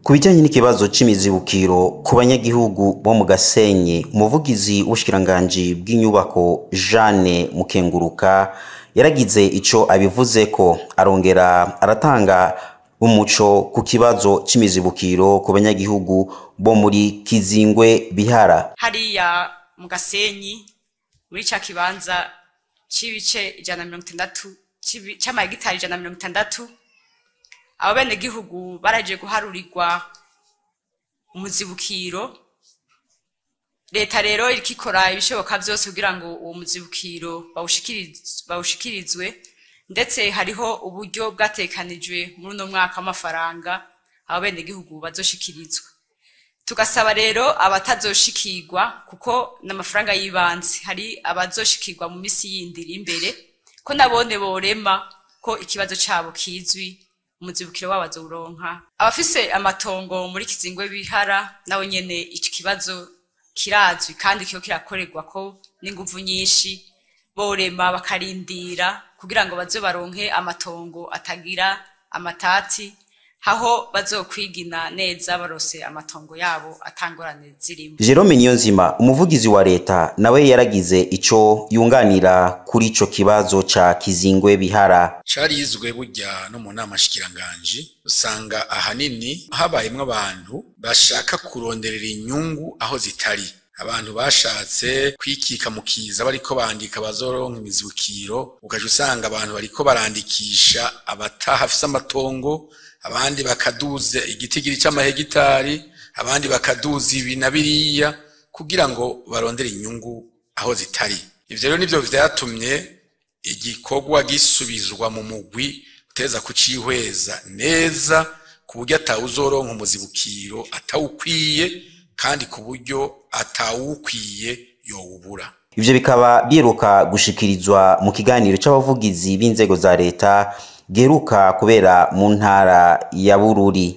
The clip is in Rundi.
Ku bijanye n'ikibazo c'imizibukiro ku banyagihugu bo mu Gasenyi, umuvugizi w'ubushikiranganji bw'inyubako Jeanne Mukenguruka yaragize ico abivuzeko, arongera aratanga umuco ku kibazo c'imizibukiro ku banyagihugu bo muri Kizingwe Bihara. Hariya mu Gasenyi muri ca kibanza c'ibice 160 c'amahegitari 160, abo benegihugu baraje guharurirwa umuzibukiro. Leta rero iriko ikora ibishoboka vyose kugira ngo uwo muzibukiro bawushikirizwe, ndetse hariho uburyo bwatekanijwe muri uno mwaka w'amafaranga abo benegihugu bazoshikirizwa. Tugasaba rero abatazoshikirwa, kuko n'amafaranga y'ibanze, hari abazoshikirwa mu misi yindi iri imbere, ko nabone borema ko ikibazo cabo kizwi, umuzibukiro wabo bazowuronka. Abafise amatongo muri Kizingwe Bihara nabo nyene iki kibazo kirazwi kandi kiho kirakorerwa ko n'inguvu nyinshi, borema bakarindira kugira ngo baze baronke amatongo atagira amatati, aho bazokwigina neza barose amatongo yabo atangorane zirimo. Jerome Niyonzima, umuvugizi wa leta, nawe yaragize ico yunganira kuri ico kibazo ca Kizingwe Bihara. Carizwe burya no mu nama shikiranganji, usanga ahanini habayemwo abantu bashaka kuronderera inyungu aho zitari. Abantu bashatse kwikika mu kiza bariko bandika bazoronka imizibukiro, ukaja usanga abantu bariko barandikisha abatahafise amatongo, abandi bakaduza igitigiri c'amahegitari, abandi bakaduza ibi na biriya kugira ngo barondere inyungu aho zitari. Ivyo rero nivyo vyatumye igikorwa gisubizwa mu mugwi uteza kucihweza neza, ku buryo atawuzoronka umuzibukiro atawukwiye, kandi ku buryo atawukwiye yowubura. Ivyo bikaba biheruka gushikirizwa mu kiganiro c'abavugizi b'inzego za leta giheruka kubera mu ntara ya Bururi.